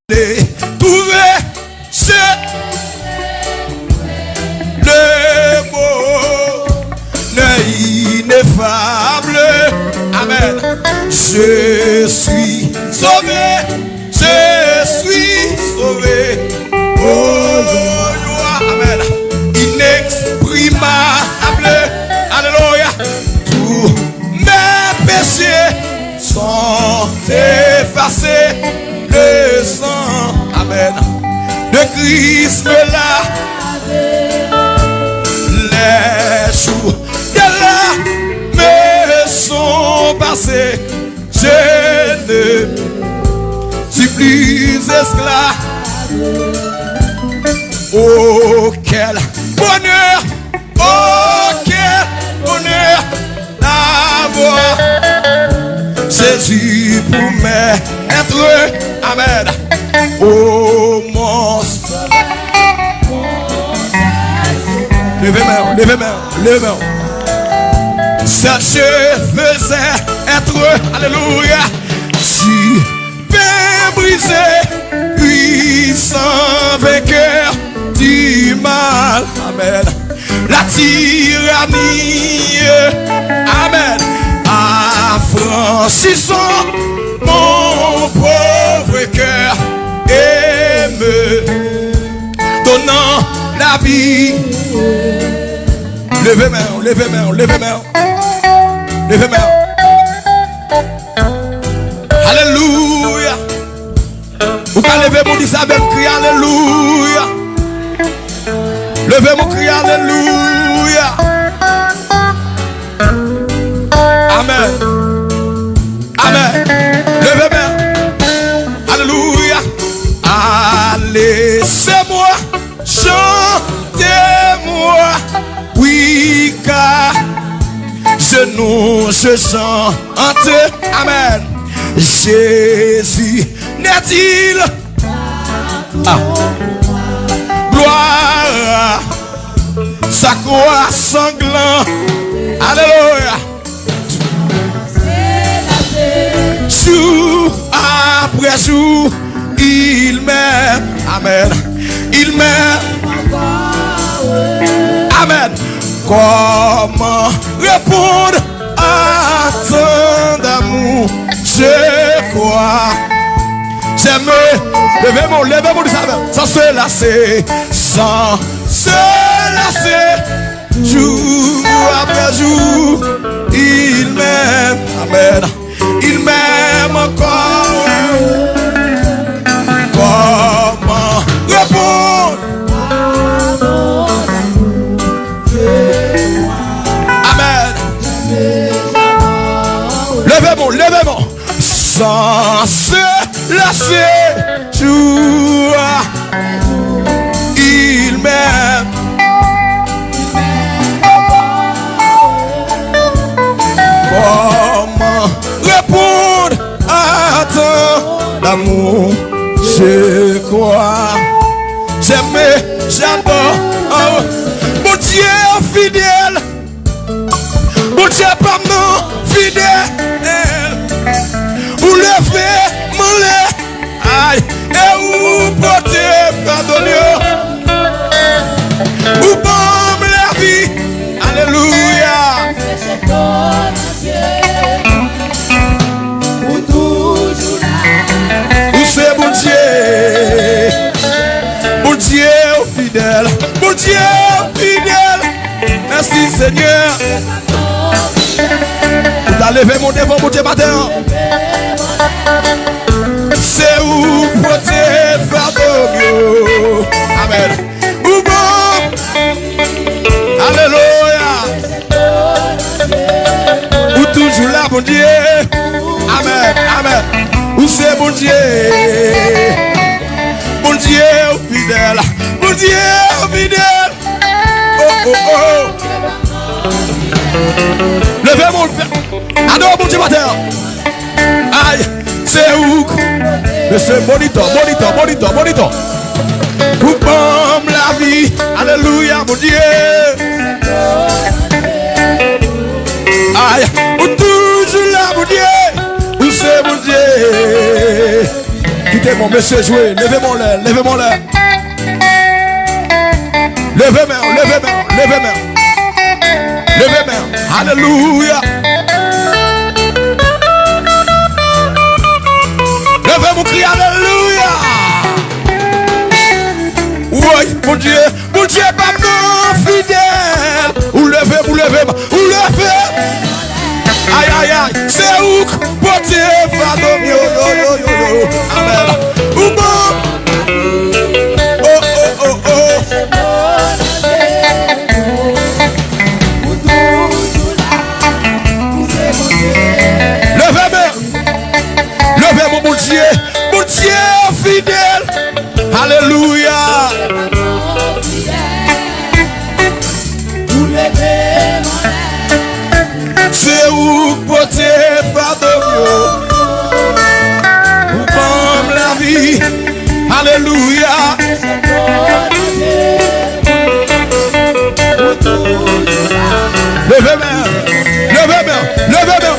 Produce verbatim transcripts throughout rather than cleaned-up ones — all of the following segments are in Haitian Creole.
Trouver ce le bonheur ineffable. Amen. Je suis sauvé, je suis sauvé. Oh, gloire. Amen. Inexprimable. Alléluia. Tous mes péchés sont effacés. Le sang, amen, de Christ me lave. Les jours de la me sont passés. Je ne suis plus esclave. Oh, quel bonheur! Oh, quel bonheur d'avoir Jésus pour m'être. Amen. Oh, mon. Leve men w, leve men w, leve men w. Seul je faisais être, alléluia, tu pain brisé, puissant vainqueur du mal. Amen. La tyrannie, amen, affranchissant mon pauvre cœur et me donnant la vie. Leve men w, leve men w, leve men w. Leve men w. Alelouya. Ou ka leve men w, di sa avè m, kriye alelouya. Leve men w, kriye alelouya. Amèn. Amèn. Leve men w. Alelouya. Allez, c'est moi. Chantez-moi, oui, car je nous, je chante. Amen. Jésus n'est-il, ah, gloire à sa croix sanglante. Alléluia. Jour après jour, il m'aime. Amen. Il m'aime. Amen. Comment répondre à tant d'amour? Je crois. J'aime. Leve men w, leve men w, di sa avè m. Sans se lasser, sans se lasser. Jour après jour, il m'aime. Amen. Il m'aime encore. Comment répondre? Amen. Leve men w, leve men w. Sans se lasser. Jour, il m'aime. Comment répondre à tant d'amour? Je crois, j'aime, j'adore. Oh, Bondye fidèl. Bondye pa m nan fidèl. Ou leve m anlè. Ay, e ou pote fado m yo. Ou ban m lavi. Alelouya. Ou se Bondye. Bondye ou fidèl. Bondye ou fidèl. Mèsi, Senyè. Ou ta leve men w devan Bondye maten an. Se ou pote fado m yo. Amèn. Ou bon. Alelouya. Ou toujou la, Bondye. Amèn, amèn. Ou se Bondye. Bondye ou fidèl. Bondye ou fidèl. Oh, oh, oh. Leve men w, adore Bondye maten an. Ay, se ou k-, mesye, monitò, monitò, monitò, monitò. Ou ban m lavi. Alelouya, Bondye. Ay, ou toujou la, Bondye. Ou se Bondye. Ki Te bon, mesye jwe. Leve men w anlè, leve men w anlè. Leve men w, leve men w, leve men w. Leve men w. Alelouya. Leve men w, kriye alelouya. Woy, Bondye. Bondye pa m nan fidèl. Ou leve m, ou leve m, ou leve m. Ay, ay, ay. Se ou k pote fado m yo, yo, yo, yo, yo. Amèn. Ou bon. Oh, oh, oh, oh. Leve men. Leve men, Bondye. Bondye fidèl. Alelouya. Se ou k pote fado m yo. Ou ban m lavi. Alelouya. Leve men, leve men, leve men.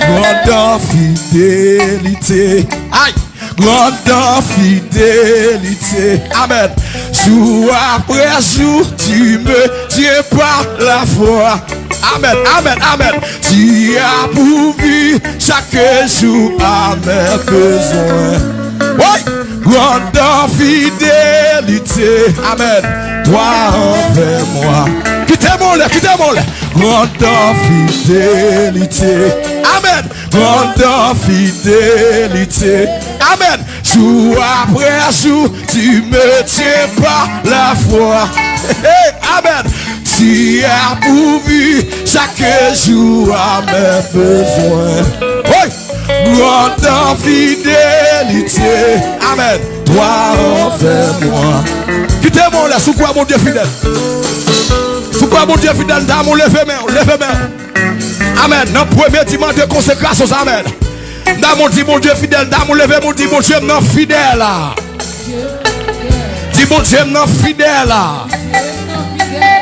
Grande fidelité. Ay! Grande fidélité. Amen. Jour après jour, tu me tiens par la foi. Amen, amen, amen. Tu as pourvu chaque jour à mes besoins. Oui, grande fidélité. Amen. Toi envers moi. Kite m anlè, kite m anlè. Grande fidélité. Amen. Grande fidélité. Amen. Jour après jour, tu me tiens par la foi. Hey, amen. Tu as pourvu chaque jour à mes besoins. Oui. Grande fidélité. Amen. Toi envers moi. Kite m anlè, si w kwè Bondye fidèl. Si w kwè Bondye fidèl, dam ou leve men w, leve men w. Amen. Nan premye dimanch de konsekrasyon sa, amen. Dam ou di Bondye fidèl, dam ou leve men w, di Bondye m nan fidèl. Di Bondye m nan fidèl.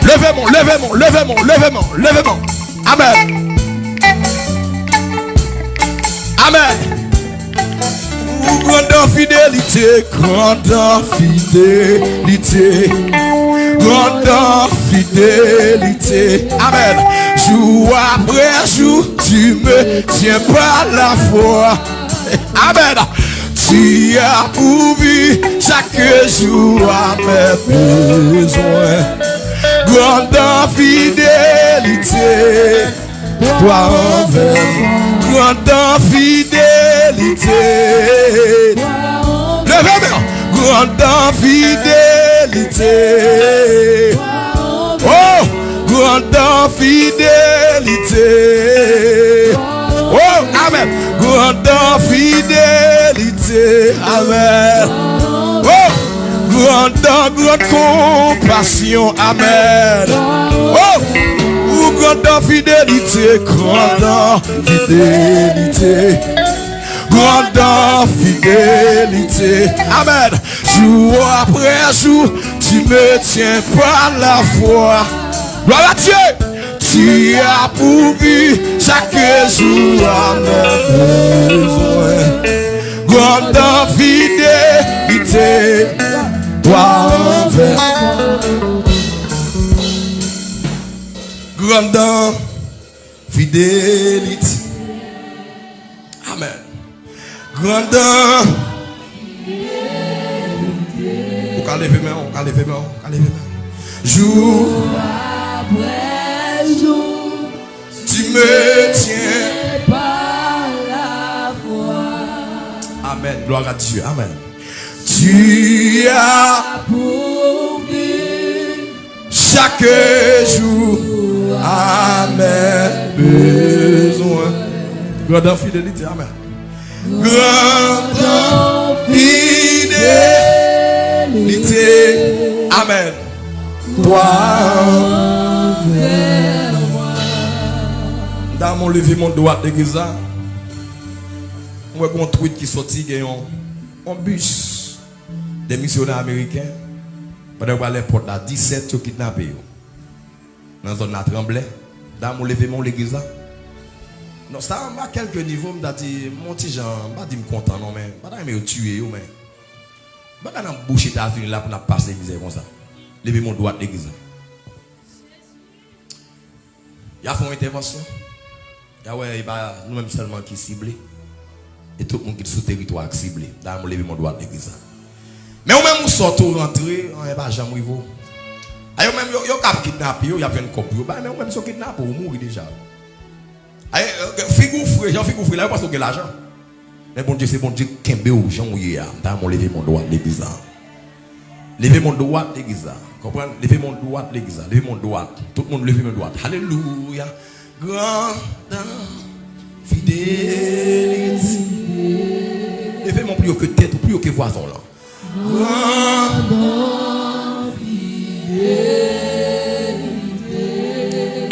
Leve men w, leve men w, leve men w, leve men w, leve men w. Amen. Amen. Ou grande fidélité, grande fidélité, grande fidélité. Amen. Jour après jour, tu me tiens par la foi. Amen. Tu as pourvu chaque jour à mes besoins. Grande fidélité. Toi envers moi, grande fidélité. Leve men w. Grande fidélité. Oh, grande fidélité. Oh, amen. Grande fidélité. Amen. Oh, grande, grande compassion. Amen. Oh, ou grande fidélité, grande fidélité, grande fidélité. Amen. Jour après jour, tu me tiens par la foi. Gloire à Dieu. Tu as pourvu chaque jour à mes besoins. Grande fidélité, toi envers moi. Grande fidélité. Amen. Grande. Ou ka leve men w, ou ka leve men w, ou ka leve men w. Jour après jour, tu me tiens par la foi. Amen. Gloire à Dieu. Amen. Tu as pourvu chaque jour à mes besoins. Grande fidélité. Amen. Grande fidélité. Amen. Toi envers moi. Dam ou leve men w dwat legliz la. Mwen wè gon tweet ki soti, gen yon, yon bis de misyonè ameriken. Pandan yo pral èpòt la, disèt yo kidnape yo. Nan zòn la tranble. Dam ou leve men w legliz la. Non, sa, m pa kèlke nivo, m ta di, m on ti jan, m pa di m kontan non, men m pa ta renmen yo tiye yo, men m pa ka nan bouch Etazini la pou n ap pase mizè konsa. Leve men w dwat legliz la. Y a fè yon entèvansyon. Y a wè, e pa nou menm sèlman ki sible. E tout moun ki sou teritwa a k sible. Dayè, m leve men w dwat legliz la. Men ou menm ou sòt ou rantre, anyen pa janm rive w. A yo menm, yo, yo ka ap kidnape yo, y ap jwenn kòb pou yo bay, men ou menm si yo kidnape w, ou mouri deja. Ay, euh, figi w fre, jan figi w fre la, yo panse w gen lajan. Men Bondye se Bondye k kenbe w jan w ye a. M ta renmen w leve men w dwat legliz la. Leve men w dwat legliz la. Konprann? Leve men w dwat legliz la. Leve men w dwat. Tout moun leve men w dwat. Alelouya. Grande fidélité. Leve men w pi wo ke tèt ou, pi wo ke vwazen w lan.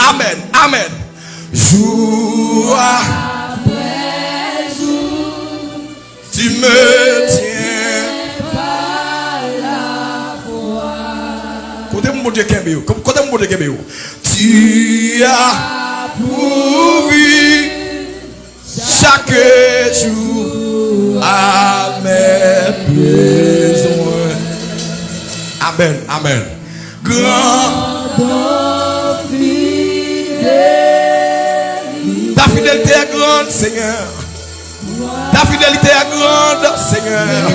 Amèn, amèn. Jour après jour, tu me tiens par la voix. Kote moun Bondye kenbe yo? Kote moun Bondye kenbe yo? Tu as pourvu chaque jour à mes besoins. Amèn, amèn. Grande fidélité. Ta fidélité est grande, Seigneur. Ta fidélité est grande, Seigneur.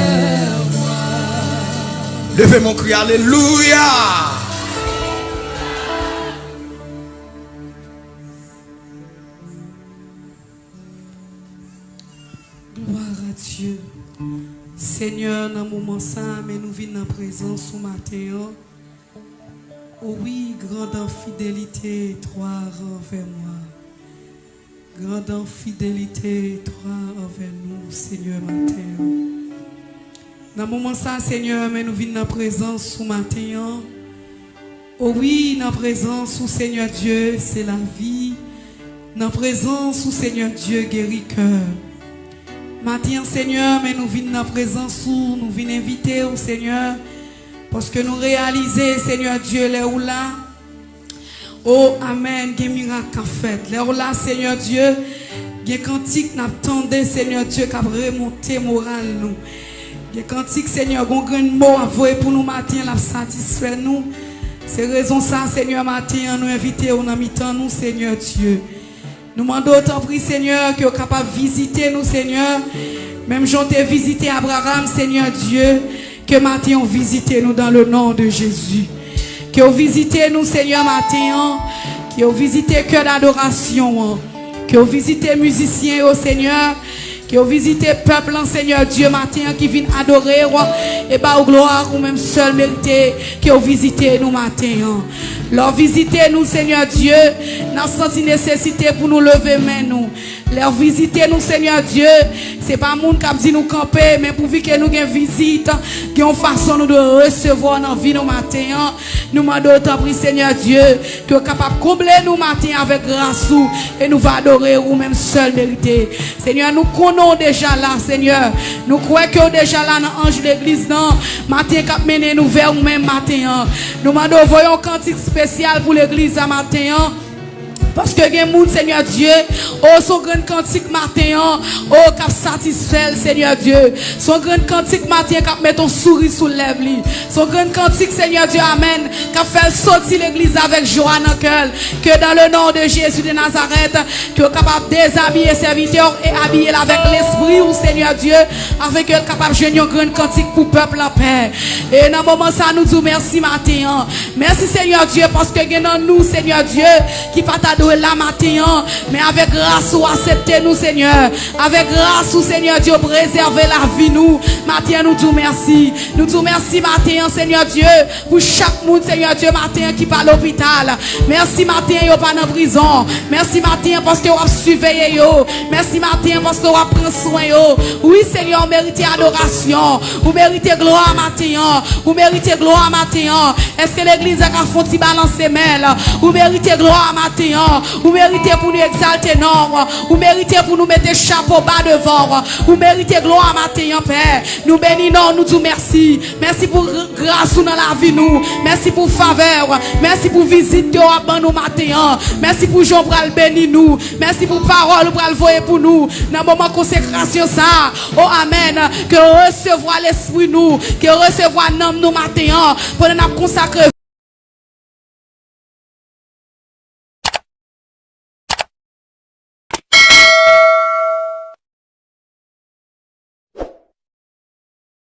Leve men w, kriye alelouya. Gloire à Dieu. Senyè, nan moman sa, men nou vin nan prezans ou maten an. O wi, grande fidélité, toi envers moi. Grande fidélité, toi envers nous, Senyè, maten an. Nan moman sa, Senyè, men nou vin nan prezans ou maten an. O wi, nan prezans ou, Senyè Dye, se lavi. Nan prezans ou, Senyè Dye, geri kè. Maten an, Senyè, men nou vin nan prezans ou, nou vin envite ou, Senyè, paske nou reyalize, Senyè Dye, lè ou la, o, amèn, gen mirak k ap fèt. Lè ou la, Senyè Dye, gen kantik n ap tande, Senyè Dye, k ap remonte moral nou. Gen kantik, Senyè, gon grenn mo w ap voye pou nou maten an, l ap satisfè nou. Se rezon sa, Senyè, maten an, nou envite w nan mitan nou, Senyè Dye. Nou mande w, tanpri, Senyè, ke w kapab vizite nou, Senyè. Menm jan w te vizite Abraram, Senyè Dye, ke maten an w vizite nou dans le nom de Jésus. Ke w vizite nou, Senyè, maten an. Ke w vizite kè dadorasyon an. Ke w vizite mizisyen yo, Senyè. Ke w vizite pèp lan, Senyè Dye, maten an, ki vin adore w e ba w glwa, ou menm sèl merite. Ke w vizite nou maten an. Lè w vizite nou, Senyè Dye, n ap santi nesesite pou nou leve men nou. Lè w vizite nou, Senyè Dye, se pa moun k ap di nou kanpe, men pouvi ke nou gen vizit, gen yon fason nou dwe resevwa w nan vi nou maten an. Nou mande w, tanpri, Senyè Dye, ke w kapab konble nou maten an avèk gras ou, e nou va adore ou menm sèl merite. Senyè, nou konnen w deja la, Senyè. Nou kwè ke w deja la nan anj legliz nan, maten k ap mennen nou vè ou menm maten an. Nou mande w voye yon kantik espesyal pou legliz la maten an. Paske gen moun, Senyè Dye, o, se yon grenn kantik maten an, o, k ap satisfè l, Senyè Dye. Se yon grenn kantik maten an k ap met yon souri sou lèv li. Se yon grenn kantik, Senyè Dye, amèn, k ap fè l soti legliz avèk jwa nan kè l. Ke dans le nom de Jésus de Nazareth, ke w kapab dezabiye sèvitè w e abiye l avèk lespri w, Senyè Dye, afin ke l kapab jwenn yon grenn kantik pou pèp la pè. E nan moman sa, nou di w mèsi maten an. Mèsi, Senyè Dye, paske gen nan nou, Senyè Dye, ki pa ta dwe la maten an, men avèk gras ou aksepte nou, Senyè. Avèk gras ou, Senyè Dye, ou prezève lavi nou. Maten an, nou di w mèsi. Nou di w mèsi maten an, Senyè Dye, pou chak moun, Senyè Dye, maten an ki pa lopital. Mèsi maten an, yo pa nan prizon. Mèsi maten an, paske w ap siveye yo. Mèsi maten an, paske w ap pran swen yo. Wi, Senyè, ou merite adorasyon. Ou merite glwa maten an. Ou merite glwa maten an. Èske legliz la ka fè yon ti balanse men l? Ou merite glwa maten an. Ou merite pou nou egzalte non w. Ou merite pou nou mete chapo ba devan w. Ou merite glwa maten an, Pè. Nou beni non w, nou di w mèsi. Mèsi pou gr- gras ou nan lavi nou. Mèsi pou favè w. Mèsi pou vizit ke w ap ban nou maten an. Mèsi pou jan w pral beni nou. Mèsi pou pawòl ou pral voye pou nou nan moman konsekrasyon sa a. O amèn. Ke w resevwa lespri nou. Ke w resevwa nanm nou maten an. Pandan n ap konsakre